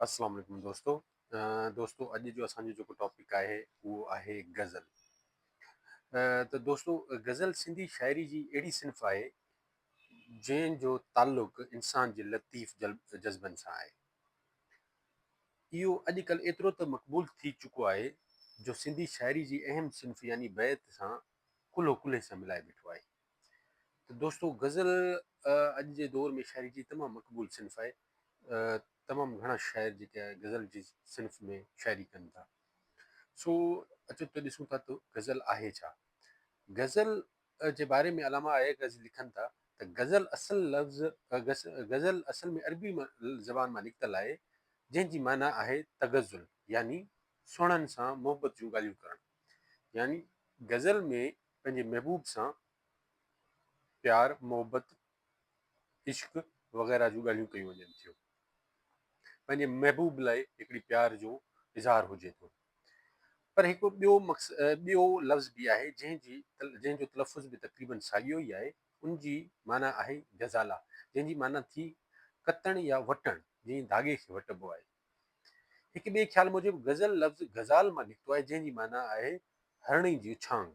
السلام عليڪم دوستو. دوستو اڄ جو اسان جو جيڪو ٽاپڪ آهي اهو آهي غزل. ته دوستو غزل سنڌي شاعري جي اهڙي صنف آهي جنهن جو تعلق انسان جي لطيف جذبن سان آهي. اهو اڄڪلهه ايترو ته مقبول ٿي چڪو آهي جو سنڌي شاعري جي اهم صنف يعني بيت سان ڪلهو ڪلهي سان ملائي بيٺو آهي. ته دوستو غزل اڄ جي دور ۾ شاعري جي تمام مقبول صنف آهي. تمام گهڻا شاعر جيڪي غزل جي صنف ۾ شاعري ڪن ٿا. سو اچو ته ڏسون ٿا ته غزل آهي ڇا؟ غزل جي باري ۾ علامه آء غزي لکن ٿا ته غزل اصل لفظ غزل اصل ۾ عربي زبان مان نڪتل آهي جنهن جي معنيٰ آهي تغزل يعني سهڻن سان محبت جون ڳالهيون ڪرڻ يعني غزل ۾ پنهنجي محبوب سان پيار، محبت، عشق وغيره جون ڳالهيون ڪيون وڃن ٿيون. پنهنجي محبوب لاء هڪڙي پيار جو اظهار هجي ٿو. پر هڪ ٻيو مقصد ٻيو لفظ به آهي جنهن جي جنهن جو تلفظ به تقريباً ساڳيو ئي آهي ان جي معنيٰ آهي غزاله جنهن جي معنيٰ ٿي ڪتڻ يا وٽڻ جيئن ڌاڳي کي وٽبو آهي. هڪ ٻئي خيال موجب غزل لفظ غزال مان نڪتو آهي جنهن جي معنيٰ آهي هرڻي جي ڇانگ.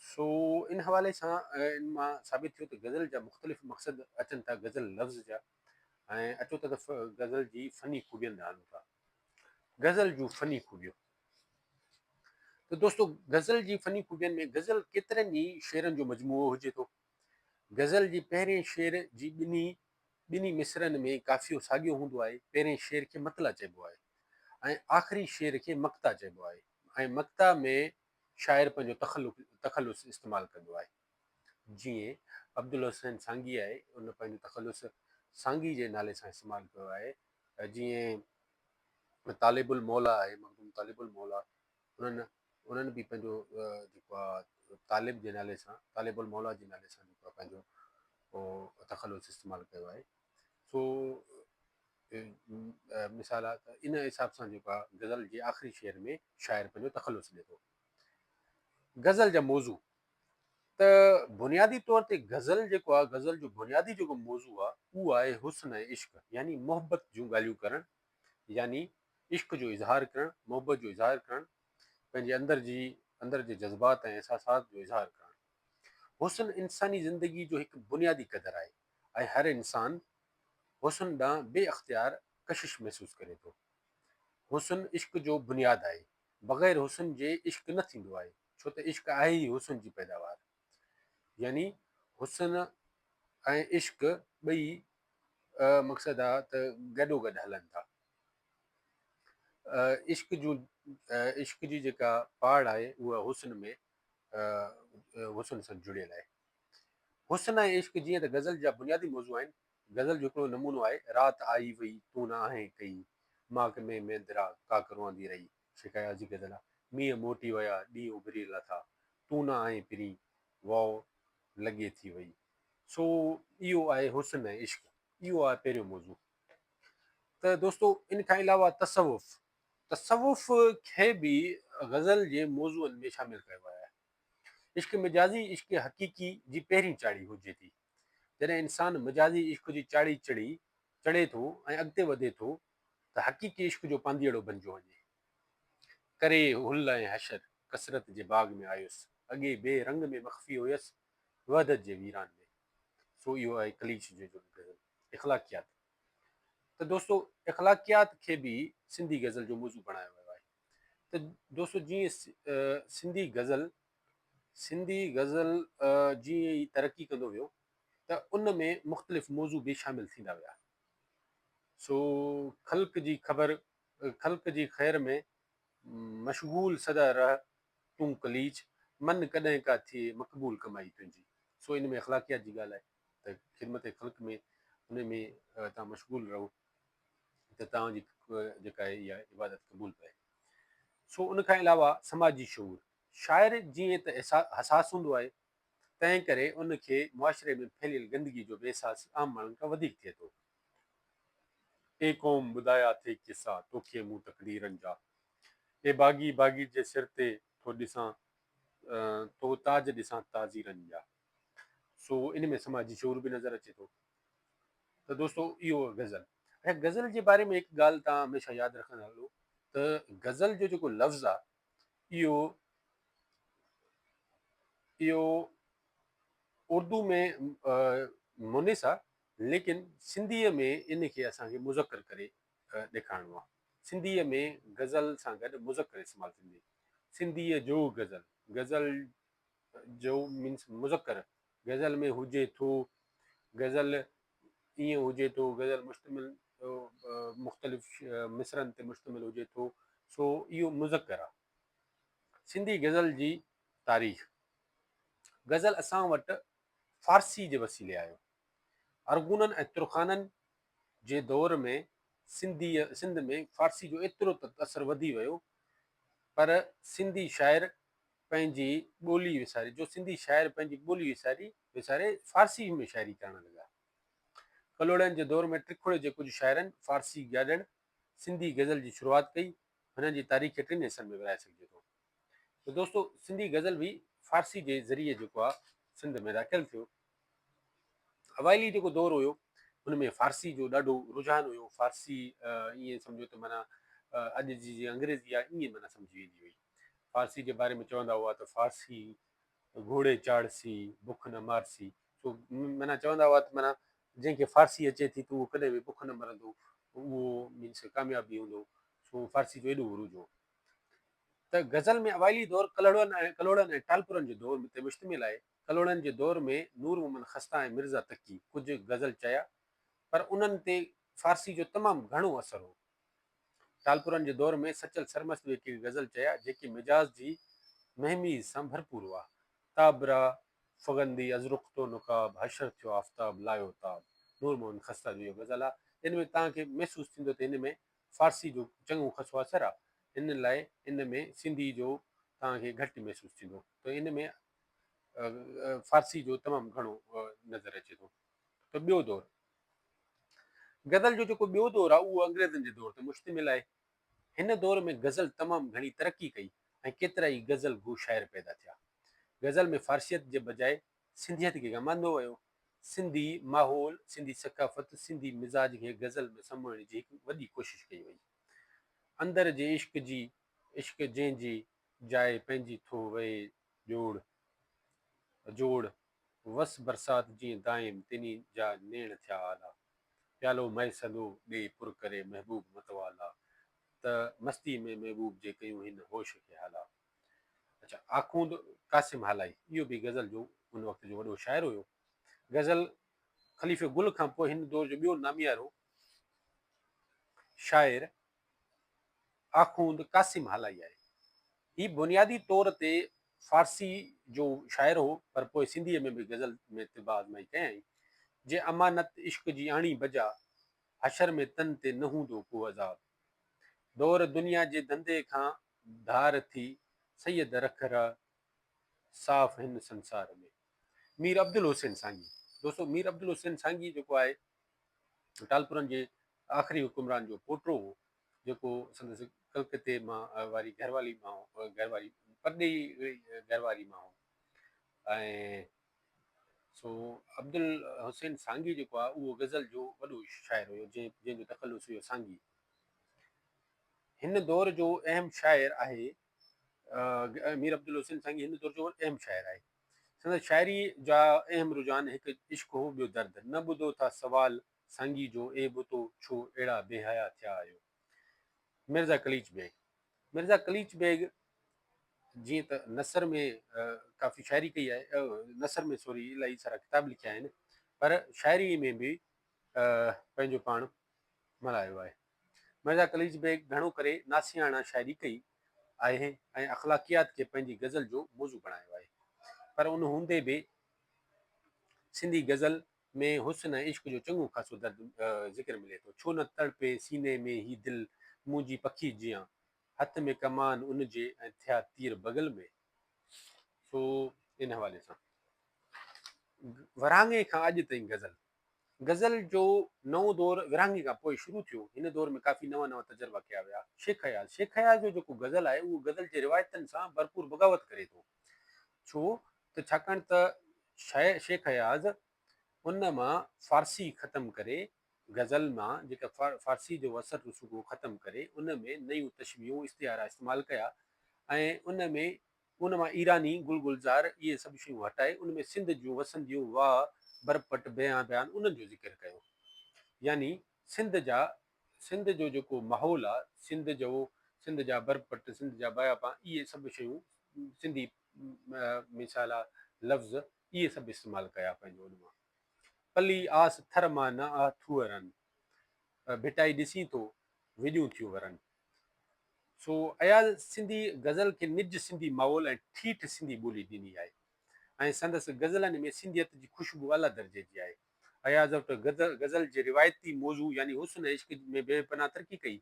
سو ان حوالي سان ان مان ثابت ٿيو ته غزل جا مختلف مقصد اچن ٿا غزل لفظ جا ۽ اچو ته غزل جي فني خوبين ڏانهن هلون ٿا. غزل جون فني خوبيون ته دوستو غزل جي فني خوبين ۾ غزل ڪيترن ئي شعرن جو مجموعو هجي ٿو. غزل جي پهرين شعر جي ٻنهي ٻنهي مصرعن ۾ قافيو ساڳيو هوندو آهي. پهرين شعر کي مطلع چئبو آهي ۽ آخري شعر کي مقطع چئبو آهي ۽ مقطع ۾ شاعر پنهنجو تخلق تخلص استعمال ڪندو آهي. جيئن عبدالحسين سانگي آهي ان پنهنجو تخلص سانگي جي نالي سان استعمال ڪيو آهي. جيئن طالب الموليٰ آهي مخدوم طالب الموليٰ انهن انهن به پنهنجو جيڪو آهي طالب جي نالي سان طالب الموليٰ جي نالي سان جيڪو آهي پنهنجو تخلص استعمال ڪيو آهي. سو مثال آهي ته ان حساب سان جيڪو آهي غزل جي آخري شعر ۾ شاعر پنهنجو تخلص ڏئي ٿو. غزل جا موضوع ته بنيادي طور تي غزل جيڪو آهي غزل جو بنيادي جيڪو موضوع آهي اهو آهي حسن ۽ عشق يعني محبت جون ڳالهيون ڪرڻ يعني عشق جو اظهار ڪرڻ، محبت جو اظهار ڪرڻ، پنهنجي اندر جي اندر جي جذبات ۽ احساسات جو اظهار ڪرڻ. حسن انساني زندگي جو هڪ بنيادي قدر آهي ۽ هر انسان حسن ڏانهن بي اختيار ڪشش محسوس ڪري ٿو. حسن عشق جو بنياد آهي. بغير حسن جي عشق نه ٿيندو آهي، ڇو ته عشق آهي ئي حسن جي پيداوار. يعني حسن ۽ عشق ٻئي مقصد آ ته گڏوگڏ هلن ٿا. عشق جون عشق جي جيڪا پاڙ آهي اها حسن ۾ حسن سان جڙيل آهي. حسن ۽ عشق جيئن ته غزل جا بنيادي موضوع آهن. غزل جو هڪڙو نمونو آهي، رات آئي وئي تون نه آهين ڪئي، ماڪ ۾ مينڌرا ڪاڪ روئندي رهي. شيخ اياز جي غزل آهي، مينهن موٽي ويا ڏينهن اڀري لٿا، تون نه آهين پرين واء لڳي ٿي وئي. سو اهو آهي حسن ۽ عشق. اهو آهي پهريون موضوع. ته دوستو ان کان علاوه تصوف، تصوف کي به غزل جي موضوعن ۾ شامل ڪيو ويو آهي. عشق مجازي عشق حقيقي جي پهرين چاڙهي هجي ٿي. جڏهن انسان مجازي عشق جي چاڙهي چڙهي چڙهي ٿو ۽ اڳتي وڌي ٿو ته حقيقي عشق جو پانڌيئڙو بنجيو وڃي. ڪري هل ۽ حشر ڪثرت جي باغ ۾ آيس، اڳي بي رنگ ۾ مخفي هيس وحدت جي ويران ۾. سو اهو آهي قليچ جو غزل اخلاقيات. ته دوستو اخلاقيات کي به سنڌي غزل جو موضوع بڻايو ويو آهي. ته دوستو جيئن سنڌي غزل سنڌي غزل جيئن ئي ترقي ڪندو ويو ته ان ۾ مختلف موضوع به شامل ٿيندا ويا. سو خلق جي خبر خلق جي خير ۾ مشغول سدا رهه تون قليچ من ڪڏهن ڪا ٿئي مقبول ڪمائي تنهنجي. سو ان ۾ اخلاقيات جي ڳالهه آهي ته خدمت خلق ۾ ان ۾ توهان مشغول رهو ته توهان جي جيڪا آهي اها عبادت قبول پئي. سو ان کان علاوه سماجي شعور، شاعر جيئن ته حساس هوندو آهي، تنهن ڪري ان کي معاشري ۾ ڦهليل گندگي جو به احساس عام ماڻهن کان وڌيڪ ٿئي ٿو. اي قوم ٻڌايا ٿي قصا توکي مون تقديرن جا، اي باغي باغي جي سر تي ٿو ڏسان ٿو تاج ڏسان تعزيرن جا. سو ان ۾ سماجي شعور به نظر اچي ٿو. ته دوستو اهو غزل اچا غزل جي باري ۾ هڪ ڳالهه توهان هميشه ياد رکندا هلو ته غزل جو جيڪو لفظ آهي اهو اهو اردو ۾ مونث آهي ليڪن سنڌيء ۾ ان کي اسان کي مذڪر ڪري ڏيکارڻو آهي. سنڌيء ۾ غزل سان گڏ مذڪر استعمال ٿيندي. سنڌيء جو غزل، غزل جو مينس مذڪر، غزل ۾ هجي ٿو، غزل ائين هجي ٿو، غزل مشتمل مختلف مصرعن تي مشتمل هجي ٿو، سو اهو مذڪر آهي. سنڌي غزل جي تاريخ، غزل اسان وٽ فارسي جي وسيلي آيو. ارغونن ۽ ترخانن جي دور ۾ سنڌيء سنڌ ۾ فارسي جو ايترو ته اثر وڌي ويو پر سنڌي شاعر پنهنجي ٻولي وساري جو سنڌي شاعر پنهنجي ٻولي وساري وساري فارسي ۾ شاعري ڪرڻ لڳا. ڪلهوڙن جي دور ۾ ٽکڙ جي ڪجهه شاعرن فارسي گاڏڙ سنڌي غزل جي شروعات ڪئي. هنن جي تاريخ کي ٽن حصن ۾ ورهائي سگهجي ٿو. ته دوستو سنڌي غزل به فارسي جي ذريعي جيڪو آهي سنڌ ۾ داخل ٿيو. اوائلي جيڪو دور هيو ان ۾ فارسي جو ڏاڍو رجحان هيو. فارسي ائين سمجهو ته معنيٰ اڄ جي جيئن انگريزي آهي ائين معنيٰ سمجهي ويندي هئي. فارسي جي باري ۾ چوندا هئا ته فارسي گهوڙي چاڙهسي بک نه مارسي. سو معنيٰ چوندا هئا ته معنيٰ جنهن کي فارسي اچي ٿي ته اهو ڪڏهن به بک نه مرندو، اهو مينس ڪامياب به هوندو. سو فارسي جو ايڏو عروج هو. ته غزل ۾ اوائلي دور ڪلهوڙن ۽ ڪلهوڙن ۽ ٽالپرن جي دور تي مشتمل آهي. ڪلهوڙن جي دور ۾ نور محمد خسته ۽ مرزا تقي ڪجهه غزل چيا، پر انهن تي فارسي جو تمام گهڻو اثر هو. ٽالپرن جي دور ۾ سچل سرمست به ڪي غزل چيا، جيڪي مجاز جي مهميز سان ڀرپور هئا. تاب را فغندي از رخ تو نقاب، حشر ٿيو آفتاب لايو تاب. نور محمد خسته جو اهو غزل آهي. ان ۾ توهان کي محسوس ٿيندو ته هن ۾ فارسي جو چڱو خاصو اثر آهي، ان لاء ان ۾ سنڌي جو توهان کي گهٽ محسوس ٿيندو ته ان ۾ فارسي جو تمام گهڻو نظر اچي ٿو. ته ٻيو دور غزل جو جيڪو ٻيو دور آهي اهو انگريزن جي دور تي مشتمل آهي. هن دور ۾ غزل تمام گهڻي ترقي ڪئي ۽ ڪيترائي غزل گو شاعر پيدا ٿيا. غزل ۾ فارسيت جي بجاء سنڌيت کي ڪم آندو ويو. سنڌي ماحول، سنڌي ثقافت، سنڌي مزاج کي غزل ۾ سموئڻ جي هڪ وڏي ڪوشش ڪئي وئي. اندر جي عشق جي، عشق جنهن جي جاء پنهنجي ٿو وهي جوڙ جوڙ، وس برسات جيئن دائم تنهي جا نيڻ ٿيا آلا. پيالو مئي سندو ڏي پر ڪري محبوب متوالا، ته مستي ۾ محبوب جي ڪيون هن هوش کي هالا. اڇا آخوند قاسم هالائي اهو به غزل جو ان وقت جو وڏو شاعر هيو. غزل خليفي گل کان پوء هن دور جو ٻيو ناميارو شاعر آخوند قاسم هالائي آهي. هي بنيادي طور تي فارسي جو شاعر هو پر پوء سنڌيء ۾ به غزل ۾ طبع آزمائي ڪيائين. جي امانت عشق جي آڻي بجا، حشر ۾ تن تي نه هوندو ڪو عذاب. دور دنيا جي ڌنڌي کان ڌار ٿي سيد رک رھ صاف ھن سنسار ۾. مير عبدالحسين سانگي، دوستو مير عبدالحسين سانگي جيڪو آھي ٽالپرن جي آخري حڪمران جو پوٽو ھو جيڪو سندس ڪلڪتي مان واري گھروالي مان گھرواري پرڏيھي گھرواري مان ھو ۽ سو عبدالحسين سانگي جيڪو آھي اھو غزل جو وڏو شاعر ھيو جنھن جو تخلص ھيو سانگي. هن دور جو اهم شاعر آهي. مير عبدالحسين سانگي هن دور جو اهم شاعر آهي. سندس شاعري جا اهم رجحان هڪ عشق هو ٻيو درد. نه ٻڌو ٿا سوال سانگي جو اي بتو ڇو اهڙا بي حيا ٿيا آهيو. مرزا قليچ بيگ، مرزا قليچ بيگ جيئن ته نثر ۾ ڪافي شاعري ڪئي آهي، نثر ۾ سوري الائي سارا ڪتاب لکيا آهن پر شاعري ۾ به پنهنجو پاڻ ملهايو آهي. مرزا قليچ بيگ گهڻو ڪري ناصحاڻه شاعري ڪئي آهي ۽ اخلاقيات کي پنهنجي غزل جو موضوع بڻايو آهي پر ان هوندي به سنڌي غزل ۾ حسن ۽ عشق جو چڱو خاصو درد ذڪر ملي ٿو. ڇو نه تڙپي سيني ۾ هي دل منهنجي پکي جيان، هٿ ۾ ڪمان ان جي ۽ ٿيا تير بغل ۾. سو ان حوالي سان ورهاڱي کان اڄ تائين غزل غزل جو نئون دور ورهاڱي کان پوء شروع ٿيو. هن دور ۾ ڪافي نوان نوان تجربا ڪيا ويا. شيخ اياز، شيخ اياز جو جيڪو غزل آهي، اهو غزل جي روايتن سان ڀرپور بغاوت ڪري ٿو. ڇو ته ڇاڪاڻ ته شيخ اياز ان مان فارسي ختم ڪري غزل مان جيڪا فارسي جو اثر رسوخ هو ختم ڪري ان ۾ نيون تشبيهون استعارا استعمال ڪيا ۽ ان ۾ ان مان ايراني گل گلزار اهي سڀ شيون هٽائي ان ۾ سنڌ جون وسنديون واهه برپٽ بيان بيان انهن جو ذڪر ڪيو يعني سنڌ جا سنڌ جو جيڪو ماحول آ سنڌ جو سنڌ جا برپٽ سنڌ جا بيابان اهي سڀ شيون سنڌي مثالا لفظ اهي سڀ استعمال ڪيا پنهنجو ان مان پلي آس ٿر مان نه آ ٿوئرن، ڀٽائي ڏسين ٿو وڄون ٿيون ورن. سو اياز سنڌي غزل کي نج سنڌي ماحول ۽ ٺيٺ سنڌي ٻولي ڏني آهي ۽ سندس غزلن ۾ سنڌيت جي خوشبو اعليٰ درجي جي آهي. اياز وٽ غزل جي روايتي موضوع يعني حسن ۽ عشق ۾ بي پناهه ترقي ڪئي.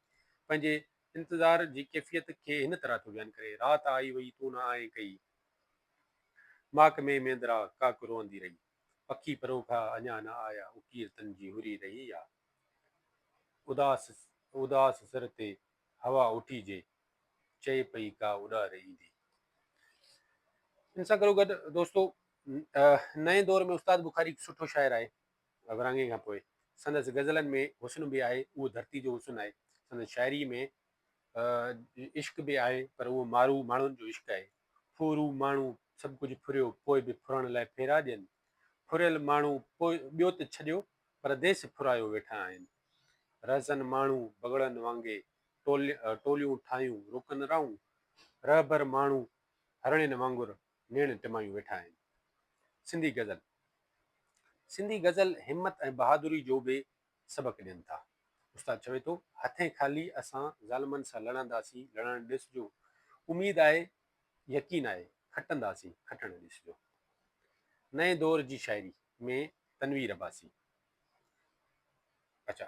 پنهنجي انتظار جي ڪيفيت کي هن طرح ٿو بيان ڪري، رات آئي وئي تون نه آئين ڪئي، ماڪ ۾ ميندرا ڪاڪ روئندي رهي. پکي پروکا اڃا نه آيا اڪير تن جي هري رهي آ. اداس اداس سر تي هوا اٺي جي چئي پئي ڪا اڏار ايندي. ان سان گڏوگڏ دوستو نئين دور ۾ استاد بخاري هڪ سٺو شاعر آهي. ورهاڱي کان پوء سندس غزلن ۾ حسن به آهي اهو ڌرتي جو حسن آهي. سندس شاعري ۾ عشق به آهي پر اهو مارو ماڻهن جو عشق آهي. ڦورو ماڻهو سڀ ڪجهه ڦريو پوء به ڦرڻ لاء ڦيرا ڏين. ڦريل ماڻهو پوء ٻيو ته ڇڏيو پر ديس ڦرايو ويٺا آهن. رهزن ماڻهو بگهڙن وانگي ٽوليون ٺاهيون روڪن راهون. رهبر ماڻهو هرڻين وانگر نيڻ ٽمايون ويٺا آهن. سنڌي غزل، سنڌي غزل همت ۽ بهادري جو به سبق ڏين ٿا. استاد چوي ٿو، هٿين خالي اسان ظالمن سان لڙنداسين، لڙڻ ڏسجو. اميد آهي، يقين آهي، کٽنداسين، کٽڻ ڏسجو. نئين دور جي شاعري ۾ تنوير عباسي. اڇا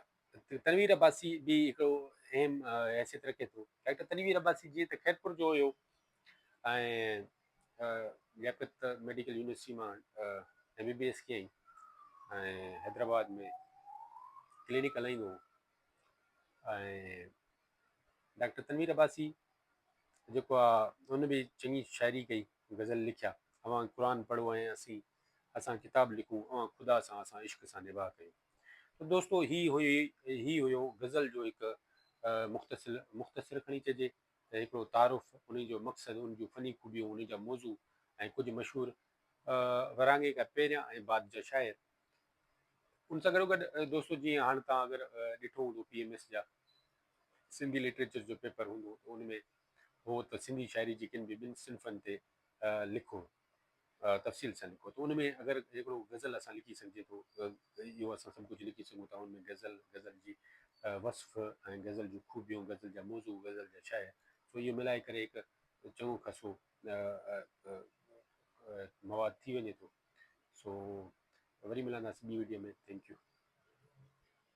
تنوير عباسي به هڪڙو اهم حيثيت رکي ٿو. ڊاڪٽر تنوير عباسي جيئن ته خيرپور جو هيو ۽ لياقت ميڊيڪل يونيورسٽي مان ايم بي بي ايس ڪيائين ۽ حيدرآباد ۾ ڪلينڪ هلائيندو هو ۽ ڊاڪٽر تنوير عباسي جيڪو آ ان به چڱي شاعري ڪئي غزل لکيا اوهان قرآن پڙهو ۽ اسين اسان ڪتاب لکون اوهان خدا سان اسان عشق سان نباهه ڪيون ته دوستو هي هئي هي هيو غزل جو هڪ مختصر مختصر کڻي چئجي ته هڪڙو تعارف، انهي جو مقصد، ان جون فني خوبيون، انهي جا موضوع ۽ ڪجهه مشهور ورهاڱي کان پهريان ۽ بعد جا شاعر. ان سان گڏوگڏ دوستو جيئن هاڻ توهان اگر ڏٺو هوندو پي ايم ايس جا سنڌي لٽريچر جو پيپر هوندو ته ان ۾ هو ته سنڌي شاعري جي ڪن به ٻن صنفن تي لکو. تفصيل سان لکو ته ان ۾ اگر هڪڙو غزل اسان لکي سگهجي ٿو اهو اسان سڀ ڪجهه لکي سگهون ٿا ان ۾ غزل غزل جي وصف ۽ غزل جون خوبيون غزل جا موضوع غزل جا شاعر سو اهو ملائي ڪري هڪ چڱو خاصو مواد ٿي وڃي ٿو سو وري ملنداسين ٻي ويڊيو ۾ thank you.